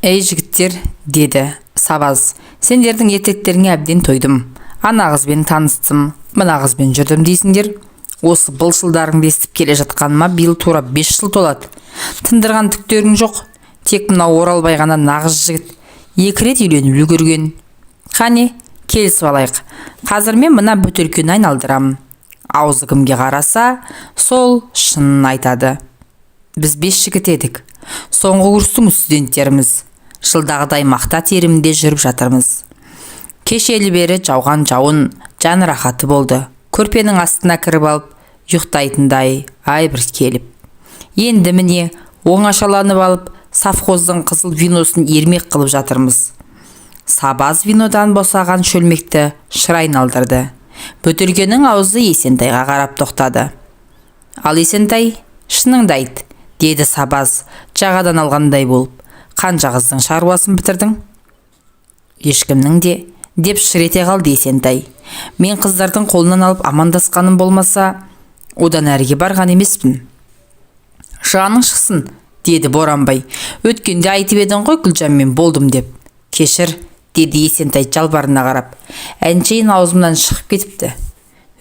Ей, жігіттер, деді Сабаз, сендердің ертектеріңе әбден тойдым. Ана қызбен таныстым, мына қызбен жүрдім дейсіңдер. Осы былшылдарыңды естіп келе жатқаныма биыл тура 5 жыл толады. Тындырған түктерің жоқ. Тек мынау Оралбай ғана нағыз жігіт, екі рет үйленіп үлгерген. Қане, келісіп алайық. Қазір мен мына бөтелкені айналдырамын. Аузы кімге қараса, сол шынын айтады. Біз бес жігіт едік. Соңғы курстың студенттеріміз. Жылдағыдай мақта терімінде жүріп жатырмыз. Кешелі бері жауған жауын жан рахаты болды. Көрпенің астына кіріп алып ұйықтайтындай ай бір келіп. Енді міне, оңашаланып алып, совхоздың қызыл виносын ермек қылып жатырмыз. Сабаз винодан босаған шөлмекті шыр айналдырды. Бөтелкенің аузы Есентайға қарап тоқтады. Ал, Есентай, шыныңды айт, деді Сабаз жағадан алғандай болып. Қанша қыздың шаруасын бітірдің? Ешкімнің де, деп шыр ете қалды Есентай. Мен қыздардың қолынан алып амандасқаным болмаса, одан әріге барған емеспін. Жаның шықсын, деді Боранбай. Өткенде айтып едің ғой Гүлжанмен болдым деп. Кешір, деді Есентай жалбарына қарап. Әншейін аузымнан шығып кетіпті.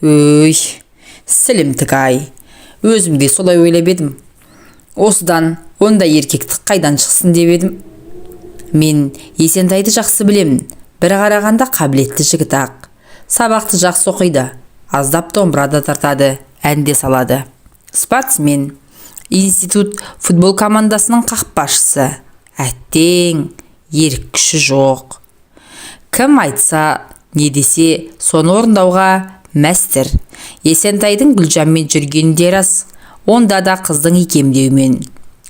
Өй, сілімтік ай, өзім де солай ойлап едім. Осыдан ондай еркектік қайдан шықсын деп едім. Мен Есентайды жақсы білемін. Бір қарағанда қабілетті жігіт ақ. Сабақты жақсы оқиды, аздап домбыра да тартады, ән де салады. Спортсмен, институт футбол командасының қақпашысы. Әттең, ерік күші жоқ. Кім айтса, не десе, соны орындауға мәстір. Есентайдың Гүлжанмен жүргені де рас. Онда да қыздың икемдеуімен.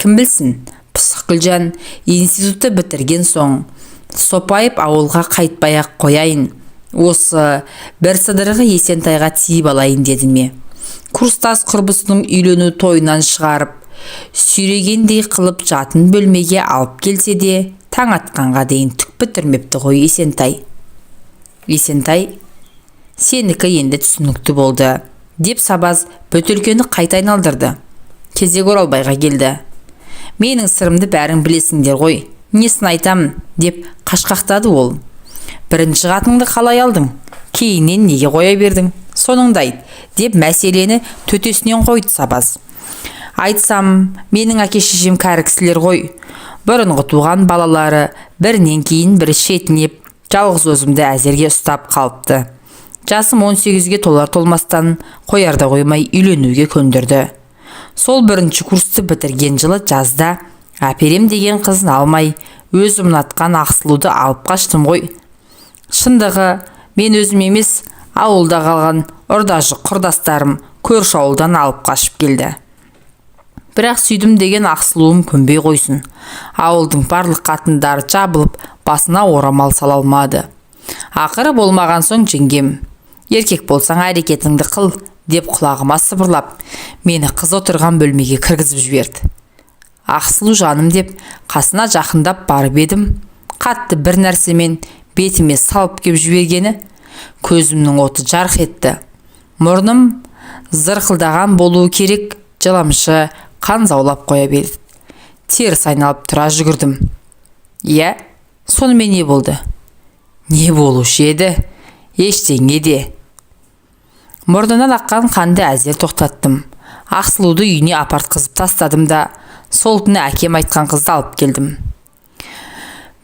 Кім білсін, пысық Гүлжан институтты бітірген соң сопайып ауылға қайтпай-ақ қояйын, осы бір сыдырығы Есентайға тиіп алайын деді ме? Курстас құрбысының үйлену тойынан шығарып, сүйрегендей қылып жатын бөлмеге алып келсе де, таң атқанға дейін түк бітірмепті ғой Есентай. Есентай, сенікі енді түсінікті болды, деп Сабаз бөтелкені қайта айналдырды. Кезек Оралбайға келді. Менің сырымды бәрің білесіңдер ғой, несін айтамын, деп қашқақтады ол. Бірінші қатыныңды қалай алдың, кейіннен неге қоя бердің, соныңды айт, деп мәселені төтесінен қойды Сабаз. Айтсам, менің әке шешем кәрі кісілер ғой. Бұрынғы туған балалары бірінен кейін бірі шетінеп, жалғыз өзімді әзерге ұстап қалыпты. Жасым 18-ге толар толмастан қоярда қоймай үйленуге көндірді. Сол бірінші курсты бітірген жылы жазда әперем деген қызын алмай, өзім ұнатқан Ақсұлуды алып қаштым ғой. Шындығы, мен өзім емес, ауылда қалған ұрдажы құрдастарым көрші ауылдан алып қашып келді. Бірақ сүйдім деген Ақсұлуым көнбей қойсын. Ауылдың барлық қатындары жабылып, басына орамал сала алмады. Ақыры болмаған соң жеңгем: «Еркек болсаң, әрекетіңді қыл», – деп құлағыма сыбырлап, мені қыз отырған бөлмеге кіргізіп жіберді. Ақсұлу жаным деп қасына жақындап барып едім, қатты бір нәрсемен бетіме салып кеп жібергені, көзімнің оты жарқ етті. Мұрным зырқылдаған болуы керек, жыламшы қан заулап қоя берді. Теріс айналып тұра жүгірдім. Иә, сонымен не болды? Не болушы еді? Ештеңе де. Мұрнынан аққан қанды әзер тоқтаттым. Ақсұлуды үйіне апартқызып тастадым да, сол түні әкем айтқан қызды алып келдім.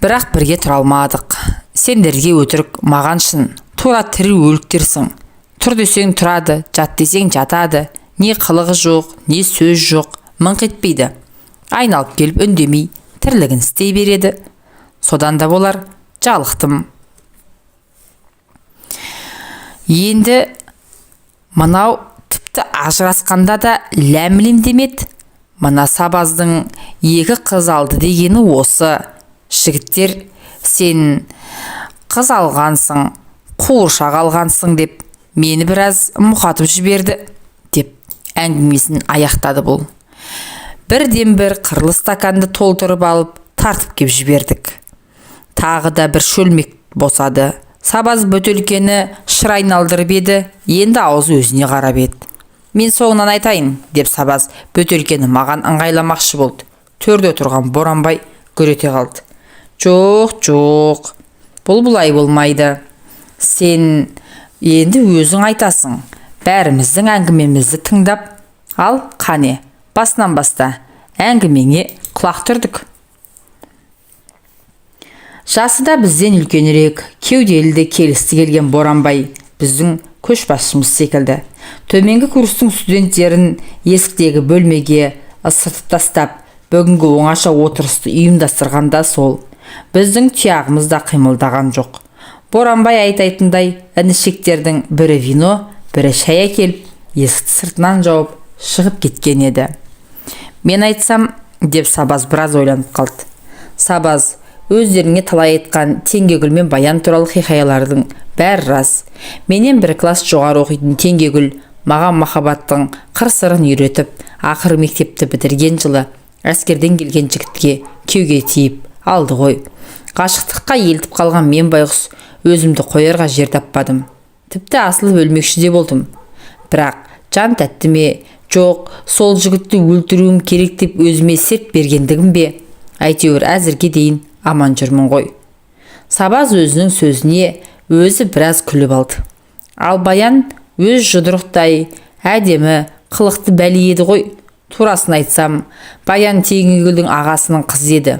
Бірақ бірге тұра алмадық. Сендерге өтірік, маған шын. Тура тірі өліктерсің. Тұр десең тұрады, жат десең жатады. Не қылығы жоқ, не сөз жоқ, мыңқ етпейді. Айналып келіп үндемей тірлігін істей береді. Содан да болар, жалықтым. Енді мынау тіпті ажырасқанда да ләм демеді. Мына Сабаздың екі қыз алды дегені осы. Жігіттер, сен қыз алғансың, қуыршақ алғансың деп мені біраз мұқатып жіберді, деп әңгімесін аяқтады бұл. Бірден бір қырлы стаканды толтырып алып, тартып кеп жібердік. Тағы да бір шөлмек босады. Сабаз бөтелкені шыр айналдырып еді, енді аузы өзіне қарап еді. Мен соңынан айтайын, деп Сабаз бөтелкені маған ыңғайламақшы болды. Төрде отырған Боранбай гүр ете қалды. Жоқ, жоқ, бұл бұлай болмайды. Сен енді өзің айтасың. Бәріміздің әңгімемізді тыңдап ал, қане, басынан баста, әңгімеңе құлақ түрдік. Жасы да бізден үлкенірек, кеуделі де келісті келген Боранбай біздің көшбасшымыз секілді. Төменгі курстың студенттерін есіктегі бөлмеге ысыртып тастап, бүгінгі оңаша отырысты ұйымдастырған да сол. Біздің тұяғымыз да қимылдаған жоқ. Боранбай айтайтындай інішектердің бірі вино, бірі шай әкеліп, есікті сыртынан жауып шығып кеткен еді. Мен айтсам, деп Сабаз біраз ойланып қалды. Сабаз, өздеріңе талай айтқан Теңгегүл мен Баян туралы хикаялардың бәрі рас. Менен бір класс жоғары оқитын Теңгегүл маған махаббаттың қыр-сырын үйретіп, ақыры мектепті бітірген жылы әскерден келген жігітке күйеуге тиіп алды ғой. Ғашықтыққа елтіп қалған мен байғұс өзімді қоярға жер таппадым. Тіпті асылып өлмекші де болдым. Бірақ жан тәтті ме, жоқ, сол жігітті өлтіруім керек деп өзіме серт бергендігім бе, әйтеуір әзірге дейін аман жүрмін ғой. Сабаз өзінің сөзіне өзі біраз күліп алды. Ал Баян өз жұдырықтай әдемі, қылықты бәле еді ғой. Турасын айтсам, Баян Теңгегүлдің ағасының қызы еді.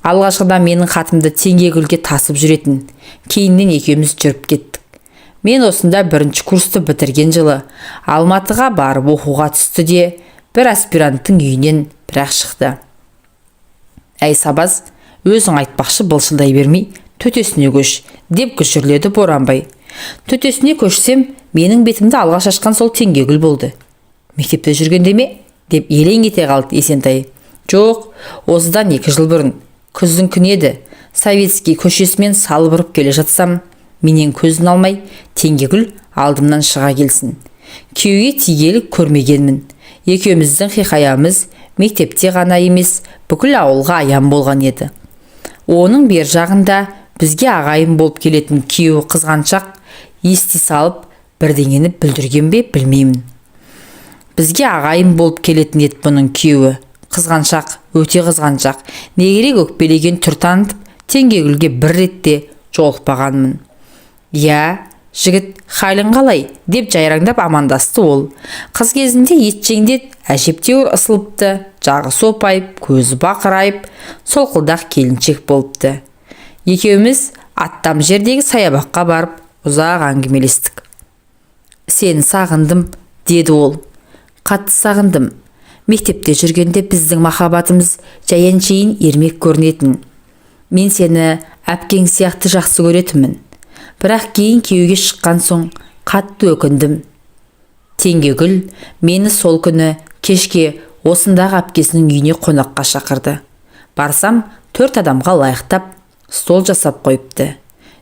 Алғашқыда менің хатымды Теңгегүлге тасып жүретін. Кейіннен екеуміз жүріп кеттік. Мен осында бірінші курсты бітірген жылы Алматыға барып оқуға түсті де, бір аспиранттың үйінен бірақ шықты. Әй, Сабаз, өзің айтпақшы былшылдай бермей, төтесіне көш, деп күшірледі Боранбай. Төтесіне көшсем, менің бетімді алғаш ашқан сол Теңгегүл болды. Мектепте жүргенде ме? Деп елең ете қалды Есентай. Жоқ, осыдан 2 жыл бұрын, күздің күні еді. Советский көшесімен салбырып келе жатсам, менен көзін алмай Теңгегүл алдымнан шыға келсін. Күйеуге тигелі көрмегенмін. Екеуміздің хикаямыз мектепте ғана емес, бүкіл ауылға аян болған еді. Оның бер жағында бізге ағайын болып келетін күйеуі қызғаншақ ести салып бірдеңені бүлдірген бе, білмеймін. Бізге ағайын болып келетін еді бұның күйеуі. Қызғаншақ, өте қызғаншақ. Не керек өкпелеген түр танытып, Теңгегүлге бір ретте жолықпағанмын. Иә, жігіт, халің қалай? Деп жайраңдап амандасты ол. Қыз кезінде етжеңде әжептәуір ысылыпты, жағы сопайып, көзі бақырайып, солқылдақ келіншек болыпты. Екеуміз аттам жердегі саябаққа барып, ұзақ әңгімелестік. Сені сағындым, деді ол. Қатты сағындым. Мектепте жүргенде біздің махаббатымыз жай әншейін ермек көрінетін. Мен сені әпкең сияқты жақсы көретінмін. Бірақ кейін күйеуге шыққан соң қатты өкіндім. Теңгегүл мені сол күні кешке осындағы әпкесінің үйіне қонаққа шақырды. Барсам, 4 адамға лайықтап стол жасап қойыпты.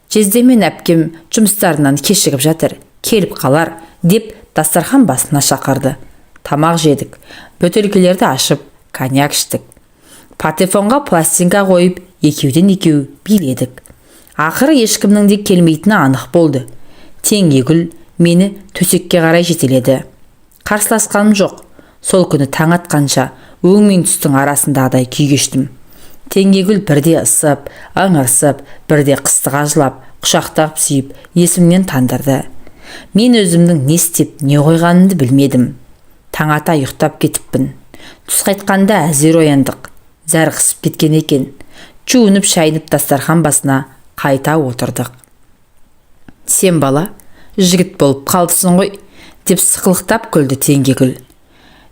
Жездем мен әпкем жұмыстарынан кешігіп жатыр, келіп қалар деп дастархан басына шақырды. Тамақ жедік, бөтелкелерді ашып, коньяк іштік. Патефонға пластинка қойып, екеуден екеу биледік. Ақыры ешкімнің де келмейтіні анық болды. Теңгегүл мені төсекке қарай жетеледі. Қарсыласқаным жоқ. Сол күні таң атқанша өң мен түстің арасындағыдай күй кештім. Теңгегүл бірде ысып, ыңырсып, бірде қыстыға жылап, құшақтап сүйіп, есімнен тандырды. Мен өзімнің не істеп, не қойғанымды білмедім. Таң ата ұйықтап кетіппін. Түс қайтқанда әзер ояндық. Зәр қысып кеткен екен. Жуынып шайынып дастархан басына қайта отырдық. Сен бала, жігіт болып қалыпсың ғой, деп сықылықтап күлді Теңгегүл.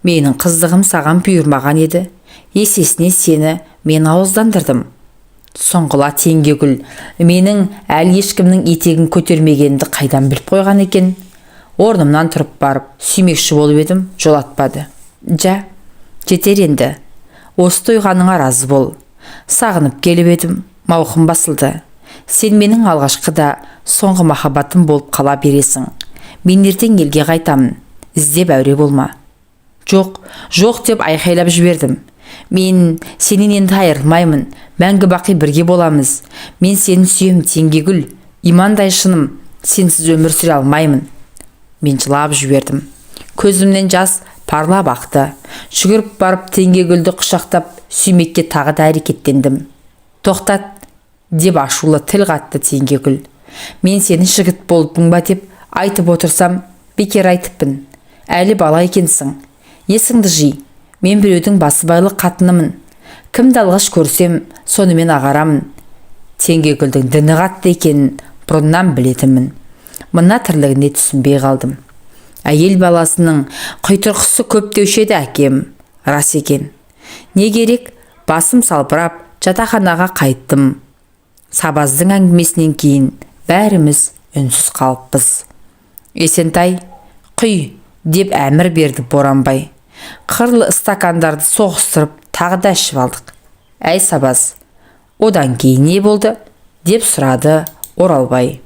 Менің қыздығым саған бұйырмаған еді. Есесіне сені мен ауыздандырдым. Сұңғыла Теңгегүл менің әлі ешкімнің етегін көтермегенімді қайдан біліп қойған екен? Орнымнан тұрып барып сүймекші болып едім, жолатпады. Жа, жетер енді. Осы тойғаныңа разы бол. Сағынып келіп едім, мауқым басылды. Сен менің алғашқы да соңғы махаббатым болып қала бересің. Мен ертең елге қайтамын. Іздеп әуре болма. Жоқ, жоқ деп айқайлап жібердім. Мен сенен енді айырылмаймын. Мәңгі бақи бірге боламыз. Мен сені сүйемін, Теңгегүл. Имандай шыным, сенсіз өмір сүре алмаймын. Мен жылап жібердім. Көзімнен жас парлап ақты. Жүгіріп барып Теңгегүлді құшақтап сүймекке тағы да әрекеттендім. Тоқтат, Деп ашулы тіл қатты Теңгегүл. Мен сені жігіт болдың ба деп айтып отырсам, бекер айтыппын. Әлі бала екенсің. Есіңді жи. Мен біреудің басыбайлы қатынымын. Кімді алғаш көрсем, сонымен ағарамын. Теңгегүлдің діні қатты екенін бұрыннан білетінмін. Мына тірлігіне түсінбей қалдым. Әйел баласының құйтырқысы көп деуші еді әкем. Рас екен. Не керек, басым салбырап, жатақханаға қайттым. Сабаздың әңгімесінен кейін бәріміз үнсіз қалыппыз. Есентай, құй, деп әмір берді Боранбай. Қырлы стакандарды соғыстырып, тағы да ішіп алдық. Әй, Сабаз, одан кейін не болды? Деп сұрады Оралбай.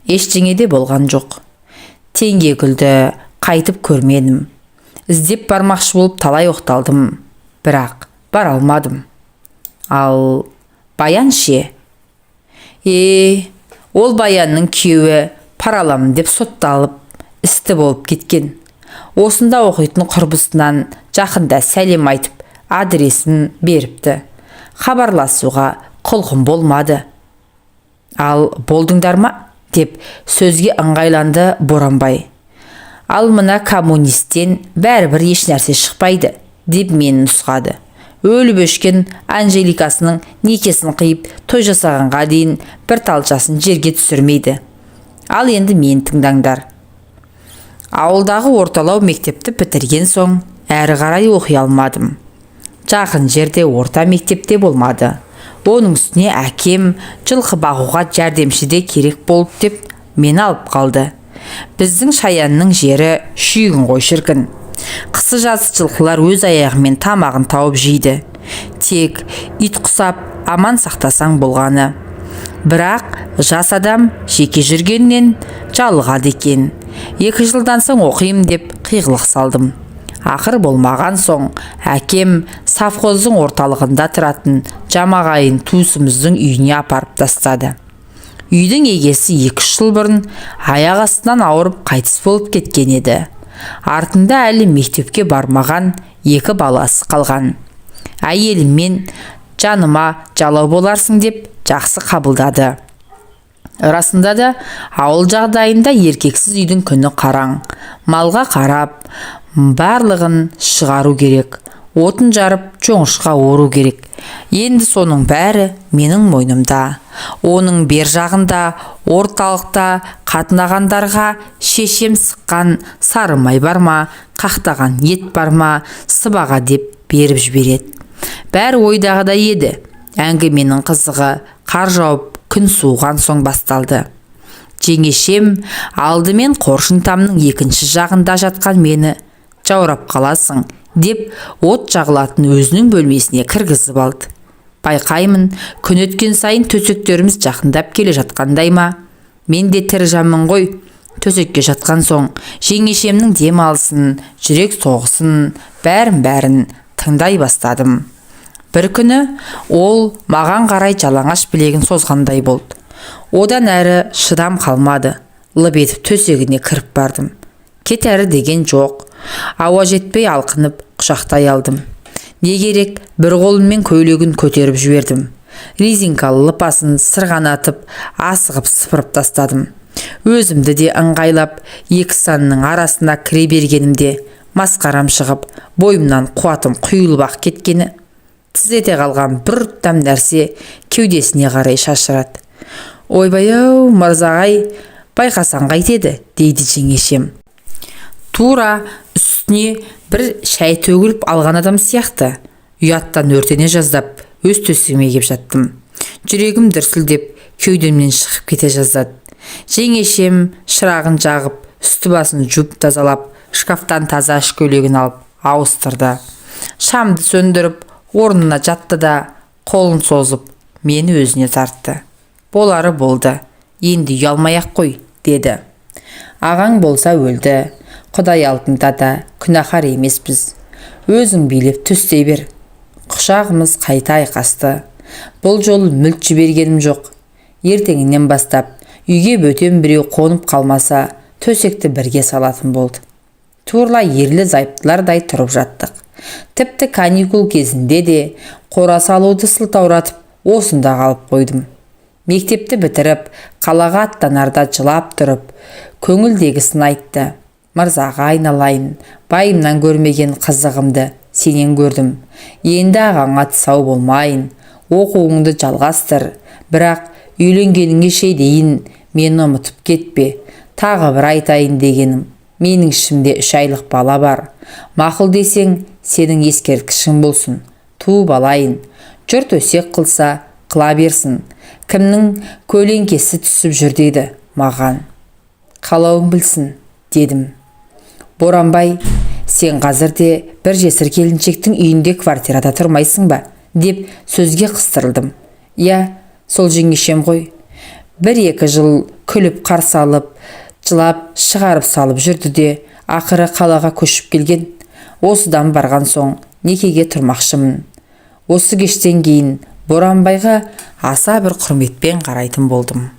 Ештеңе де болған жоқ. Теңгегүлді қайтып көрмедім. Іздеп бармақшы болып талай оқталдым, бірақ бара алмадым. Ал Баян ше? Е, ол Баянның күйеуі параламын деп сотталып, істі болып кеткен. Осында оқитын құрбысынан жақында сәлем айтып, адресін беріпті. Хабарласуға құлқым болмады. Ал болдыңдар ма? Деп сөзге ыңғайланды Боранбай. Ал мына коммунисттен бәрібір еш нәрсе шықпайды, деп мені нұсқады. Өліп өшкен Анжеликасының некесін қиып, той жасағанға дейін бір талшасын жерге түсірмейді. Ал енді мені тыңдаңдар. Ауылдағы орталау мектепті бітірген соң әрі қарай оқи алмадым. Жақын жерде орта мектепте болмады. Оның үстіне әкем жылқы бағуға жәрдемші де керек болды деп мені алып қалды. Біздің Шаянның жері шүйгін ғой, шіркін. Қысы жазы жылқылар өз аяғымен тамағын тауып жейді. Тек ит құсап аман сақтасаң болғаны. Бірақ жас адам жеке жүргеннен жалығады екен. 2 жылдан соң оқимын деп қиғылық салдым. Ақыр болмаған соң әкем совхоздың орталығында тұратын жамағайын туысымыздың үйіне апарып тастады. Үйдің егесі 2-үш жыл бұрын аяқ астынан ауырып қайтыс болып кеткен еді. Артында әлі мектепке бармаған екі баласы қалған. Әйеліммен жаныма жалау боларсың деп жақсы қабылдады. Расында да, ауыл жағдайында еркексіз үйдің күні қараң. Малға қарап, барлығын шығару керек. Отын жарып, жоңышқа ору керек. Енді соның бәрі менің мойнымда. Оның бер жағында орталықта қатынағандарға шешем сыққан сары май бар ма, қақтаған ет бар ма, сыбаға деп беріп жібереді. Бәрі ойдағыдай еді. Әңгіменің қызығы қар жауып, күн суыған соң басталды. Жеңешем алдымен қоршын тамның екінші жағында жатқан мені жаурап қаласың деп от жағылатын өзінің бөлмесіне кіргізіп алды. Байқаймын, күн өткен сайын төсектеріміз жақындап келе жатқандай ма? Мен де тірі жанмын ғой. Төсекке жатқан соң жеңешемнің дем алысын, жүрек соғысын, бәрін-бәрін тыңдай бастадым. Бір күні ол маған қарай жалаңаш білегін созғандай болды. Одан әрі шыдам қалмады. Лып етіп төсегіне кіріп бардым. Кет әрі деген жоқ. Ауа жетпей алқынып құшақтай алдым. Не керек, бір қолыммен көйлегін көтеріп жібердім. Резинкалы лыпасын сырғанатып, асығып сыпырып тастадым. Өзімді де ыңғайлап, екі санның арасына кіре бергенімде масқарам шығып, бойымнан қуатым құйылып-ақ кеткені. Тыз ете қалған бір ұрттам нәрсе кеудесіне қарай шашырады. Ойбай-ау, мырзағай, байқасаң қайтеді, дейді жеңешем. Тура үстіне бір шай төгіліп алған адам сияқты. Ұяттан өртене жаздап, өз төсегіме кеп жаттым. Жүрегім дүрсілдеп, кеудемнен шығып кете жаздады. Жеңешем шырағын жағып, үсті басын жуып тазалап, шкафтан таза іш көйлегін алып ауыстырды. Шамды сөндіріп, орнына жатты да, қолын созып, мені өзіне тартты. Болары болды. Енді ұялмай-ақ қой, деді. Ағаң болса өлді. Құдай алдында да күнәһар емеспіз. Өзің билеп төстей бер. Құшағымыз қайта айқасты. Бұл жолы мүлт жібергенім жоқ. Ертеңінен бастап үйге бөтен біреу қонып қалмаса, төсекті бірге салатын болды. Тура ерлі зайыптылардай тұрып жаттық. Тіпті каникул кезінде де қора салуды сылтауратып Осында қалып қойдым. Мектепті бітіріп, қалаға аттанарда жылап тұрып, көңілдегісін айтты. Мырзаға айналайын, байымнан көрмеген қызығымды сенен көрдім. Енді ағаңа тұсау болмайын, оқуыңды жалғастыр. Бірақ үйленгеніңе дейін мені ұмытып кетпе. Тағы бір айтайын дегенім, менің ішімде 3 айлық бала бар. Мақұл десең, сенің ескерткішің болсын. Туып алайын. Жұрт өсек қылса, қыла берсін. Кімнің көлеңкесі түсіп жүр деді маған. Қалауың білсін, дедім. Боранбай, сен қазір де бір жесір келіншектің үйінде квартирада тұрмайсың ба? Деп сөзге қыстырылдым. Иә, сол жеңешем ғой. 1-2 жыл күліп қарсы алып, жылап шығарып салып жүрді де, ақыры қалаға көшіп келген. Осыдан барған соң некеге тұрмақшымын. Осы кештен кейін Боранбайға аса бір құрметпен қарайтын болдым.